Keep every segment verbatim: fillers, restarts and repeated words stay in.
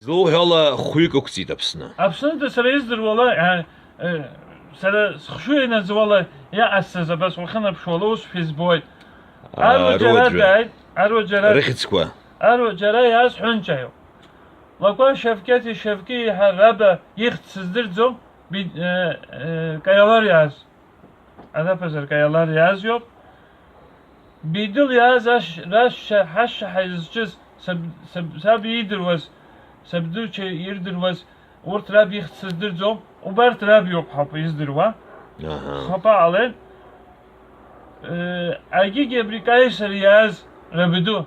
Злоуҳәала хәҩык ықәҵит Аԥсны. Аԥснынтәи сара издыруала, а, э, сара схшыҩ инаӡуала иҟасҵаз абас уахьынаԥшуала усшәа избоит. Аруаџьара дааит, аруаџьара. Рыхьӡқәа. Аруаџьара иааз ҳәынҷаҩуп. Лакәа Шевкети Шевки иҳәа раба ихьӡ сыздырӡом, би-, э, э, Каиалар иааз. Араԥазар Каиалар иааз иоуп. Бидыл иааз аш-, рашьа, ҳашьа ҳаизҿыз, саб-, саб-, саб иидыруаз, сабдуцәа ирдыруаз, урҭ раб ихьӡ сыздырӡом, убарҭ раб иоуп ҳәа издыруа. Аҳа. Хапа ҟалеит. Э, агьигьы абри Каисар иааз рабду.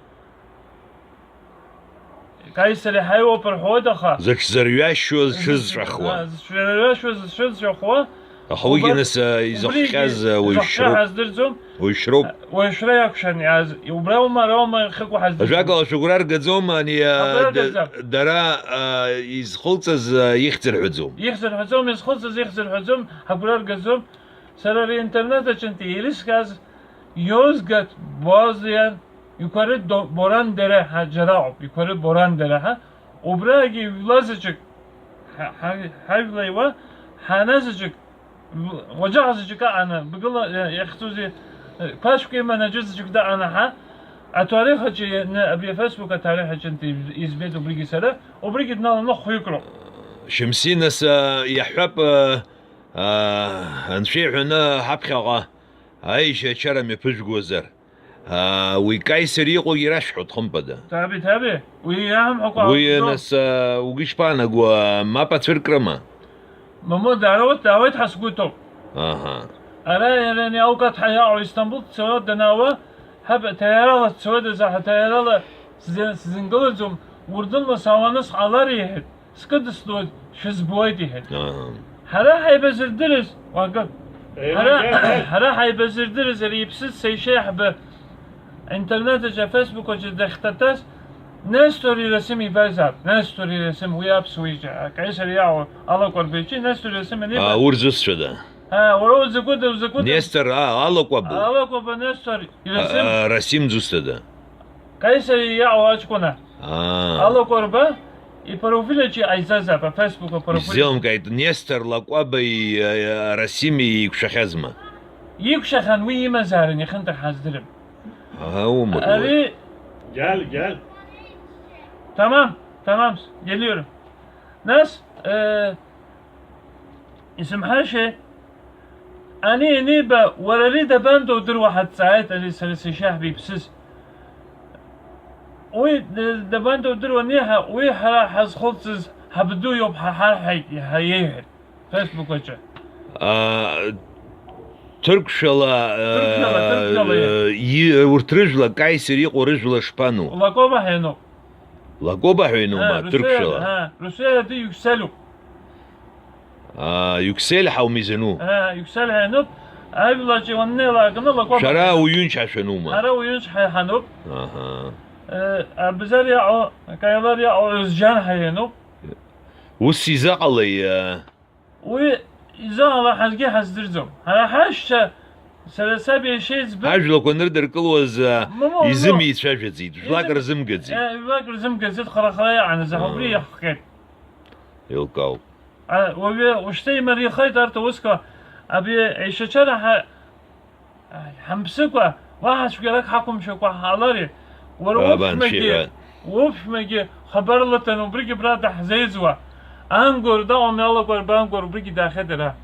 Каисар иаҳа иоуп рҳәоит, аха. Зыҽзырҩашьуаз шызҵәахуа. А, зыҽзырҩашьуаз шызҵәахуа. Аха уигьы убас нас, а, убригьы изыхҟьаз, а, уаҩшьроуп. Изыхҟьа ҳаздырӡом. Уаҩшьроуп. Уаҩшьра иакәшан иааз. Убра аума, ара аума ихыкәу ҳаздырӡом. Ажәакала, шәыгәра ргӡома ани, а, Агәра д-, ргӡам. Дара, а, изхылҵыз, а, ихьӡ рҳәаӡом. Ихьӡ рҳәаӡом, изхылҵыз ихьӡ рҳәаӡом, ҳагәра ргаӡом. Сара ари аинтернет аҿынтәи еилыскааз Иозгат Бозиан, иқәары до-, Боран дара ҳа џьара ыҟоуп, иқәары Боран дара ҳа, убрагьы ҩла заҵәык, ҳа, ҳа, ҳажәла иуа, ҳана заҵәык, уаџьаҟ заҵәык аҟаны, бгыла, иа-, иахьӡузеи, э, қәашәк иман аӡәы заҵәык даҟанаҳа, аҭоурых аҿы иа-, ны, абри афейсбук аҭоурых аҿынтә изб-, избеит убригьы сара, убригьы дналаны хәҩык роуп. Шьамсина, са иаҳҳәап, э, Аа, анцәа иҳәаны ҳаԥхьаҟа аишьа ачара мҩаԥыжәгозар, аа, уи Каисар иҟоугьы ирашәҳәоит, хымԥада. Таби, таби, уи иаҳамҳәакәа Уи ҳауӡом. Нас, аа, угәы ишԥаанаго, аа, мап ацәыркрама? Мамоу, дара урҭ даауеит ҳәа сгәы ҭоуп. Аҳа. Ара иара ани аукаҭ ҳәа иаҟоу Истамбул дцауа данаауа, ҳаб ҭаиарала дцауеит азы, ҳа ҭаиарала сзы-, сзынгылаӡом, Урдынла саауаны сҟалар иҳәеит. Скыдыслоит, шәызбоит, иҳәеит. Аҳа. Ҳара ҳаибазырдырыз, уага, Еиҳа ҳара, иаҳәа. Ҳара ҳаибазырдырыз ари иԥсыз сеишеи ҳбы интернет аҿы, афейсбук аҿы дахьҭаҭәаз, Нестори Расим ибазаап. Нестори Расим, уи аԥсуа ижьа, Каисар иаауа алакәарбаҩ ичи, Нестори Расим аниба- А, урҭ зусҭцәада? А, уара узакәыда, узакәыда? Нестор, а, алакәабу? Алакәаба Нестор Расим. А, а, Расим зусҭада? Каисар иаауа аҷкәына. Аа. Алакәарба, ипрофиль аҿы иҟаиҵазаап, афейсбук апрофиль. Исзеилымкааит, Нестор Лакәаба и-, а, Расими еиқәшәахьазма? Иқәшәахьан, уи имазаарын, иахьынтәи ҳаздырам. Ага, умак. Ари Гьал, гьал. Тамам, тамам, гьалиура. Нас, э, исымҳәашьеи? Ани аниба, уара ари дабанду удыруа ҳәа дҵааит ари сара сашьа ҳбиԥсыз. Уи д-, дабанду удыруа аниҳәа, уи ҳара ҳазхылҵыз ҳабду иоуп ҳәа ҳарҳәеит, иаҳа иеиҳәеит Facebook аҿы. А, ҭырқәшәала, а, Ҭырқәшәала, ҭырқәшәала, а, и-, урҭ рыжәла Каисер иҟоу рыжәла шԥану? Лакоба ҳәа иануп. Лакоба ҳәа ианума, А, ҭырқәшәала? Русиа, а, Русиа ду Иукселу. Аа, Иуксель ҳауми изану? Аа, Иуксель ҳәа иануп, ажәлаҿы уаннеилак, аны лакоуп. Шәара уҩынч ҳәа шәанума? Ара уҩынч ҳәа ҳануп. Аҳа. Э, Абзар иаҟоу, Каиалар иаҟоу Озџьан ҳәа иануп. Ус изаҟалеи, э? Уи изаҟала ҳаргьы ҳаздырӡом. Ҳара ҳашьцәа, сара саб иашьа иӡбеит. Ажәлақәа нырдыркылуаз, э, Мамоу, изымеицәажәаӡеит, жәлак Изы-, рзымгаӡеит. Э, жәлак рзымгаӡеит, хара-хара иаҟаназ, аха убри Аа. иахҟьеит. Еилкаауп. А, уажәы ушьҭа имариахеит арҭ аусқәа, абри аишьацәара ҳа-, ҳамԥсыкәа, уаҳа цәгьарак ҳақәымшәакәа ҳҟалари? Уара Абан уԥшәмагьы, шәиҳәа. Уԥшәмагьы хабар лыҭан, убригьы абра даҳзеиӡуа. Ангор, дауми алакәарба Ангор, убригьы даахьеит ара.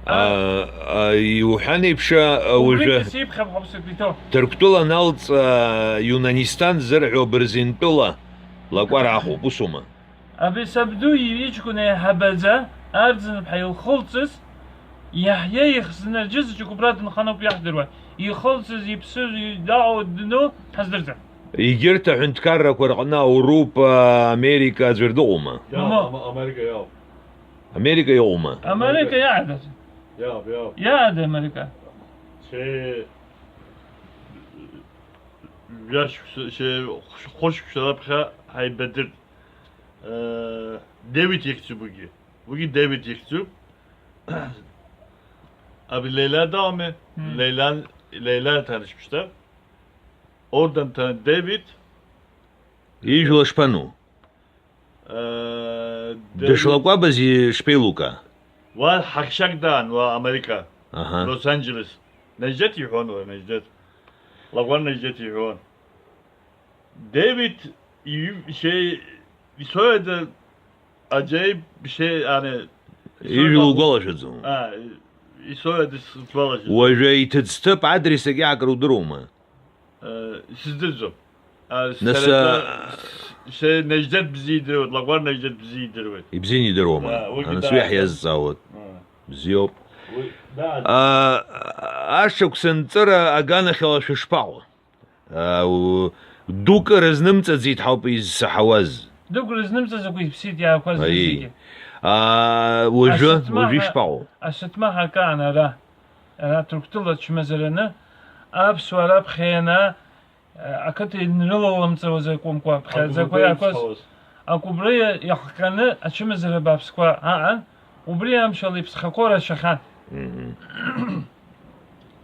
А, а, иуҳәан еиԥш, а, уажәы Убригьы сиԥхьап ҳәа сыгәы иҭоу. Ҭырқәтәыла налҵ, а, Иунанистан ззырҳәо Бырзентәыла лакәар аахәоуп, усума? Абри сабду иҷкәын еиҳабаӡа, Арӡынԥҳа илхылҵыз, Иаҳиа ихзынарџьы заҵәык убра дынханоуп иаҳдыруа. Ихылҵыз, иԥсыз, идаҟоу, дну, ҳаздырӡом. Егьырҭ аҳәынҭқаррақәа рҟны Ауропа, Америка аӡәыр дыҟоума? Иаауп, Мамоу. Ама-, Америка иаауп. Америка иҟоума? Америка иаада. Иаауп, иаауп. Иаада Америка. Се- Жәашықәса, шье-, хәышықәса раԥхьа ҳаибадырт. Э, Девид ихьӡуп уигьы. Уигьы Девид ихьӡуп. Абри Леила дауми? Мм. Леила, Леила ҭаршьышьҭа. Орден ҭа Девид. Ижәла шԥану? Э, Дышлакәабаз ишԥеилука? Уа ҳахьшьак даан, уа Америка. Аҳа. Лос-Анџелес. Наџьеҭ иҳәон, уа, Наџьеҭ. Лаҟәар Наџьеҭ иҳәон. Дэвид иҩ-, шье-, исоиада аӡәеиб-, шье-, ане, исоиада Ижәла угәалашәаӡом. А, исоиада сгәалашәаӡом. Уажәы иҭыӡҭыԥ адресагьы акрудыруама? Э, сыздырӡом. А, Нас, сара а, тәы-, с-, сара Наџьдеҭ бзиа идыруеит, Лаҟәар Наџьдеҭ бзиа идыруеит. Ибзианы идыруама? А, уигьы Анцәа дааӡам. Иаҳиазҵаауа. А. Бзиоуп. Уи, да, А, ашықәс анҵыра аганахьала шәышԥаҟоу? А, у-, дук рызнымҵаӡеит ҳауп изсаҳауаз. Дук рызнымҵаӡакәа иԥсит иаақәаз Аиеи. Зегьы. А, уажәы, Асыҭмаҳа, уажәы ишԥаҟоу? Асыҭмаҳа акаан ара, ара Ҭырқәтәыла ачмазараны, аԥсуаа раԥхьа иана, ақыҭа инрылалымҵауаз акәымкәа, ԥхьаӡақәа Акәымкәа иақәыз, иԥсхауаз. Акәыбры иа-, иахҟьаны ачымазара бааԥсқәа аан, убри амшала иԥсхақәоу рацәахьан. Мгм.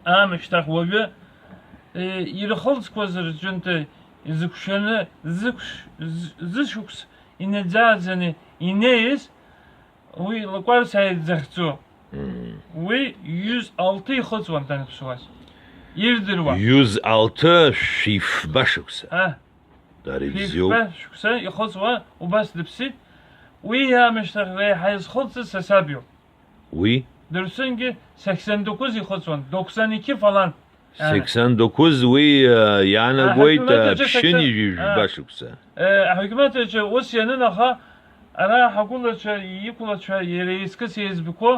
Аамышьҭахь уажәы, э, ирхылҵқәаз рҿынтә изықәшәаны, зықәш-, з-, зышықәс инаӡааӡаны инеиз, Уи Лакәарсааид захьӡу. Мм. Уи ҩыз алты ихыҵуан даныԥсуаз. Ирдыруа. Ҩыз алты шәифба шықәса. А. Дара ибзиоуп. Шәифба шықәса ихыҵуа убас дыԥсит. Уи иаамышьҭахь реиҳа изхылҵыз са саб иоуп. Уи? Дырсынгьы сахьсан дықәыз ихыҵуан, дықәсан иқьыфалан. Сексен дукуз уи, э, иаанагоит, Аҳақьымаҭ э, аҿы ԥшьынҩажәи жәба шықәса. Э, аҳақьымаҭ аҿы ус ианын, аха ара ҳагәылацәа, иқәлацәа, иара иеизкыс еизбқәо,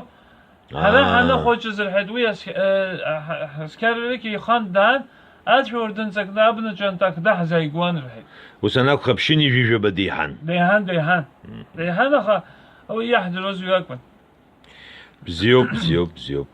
ҳара Аа. ҳаныхәыҷыз рҳәеит, уи ас-, э, ҳа-, ҳасқьарарыки ихан даан, ацәауардын ҵакны абнаҿы анҭак даҳзааигәан рҳәеит. Ус анакәха, ԥшьынҩажәи жәаба деиҳан. Деиҳан, деиҳан. Мм. Деиҳан, аха уи иаҳдыруаз уи акәын. Бзиоуп, бзиоуп, бзиоуп.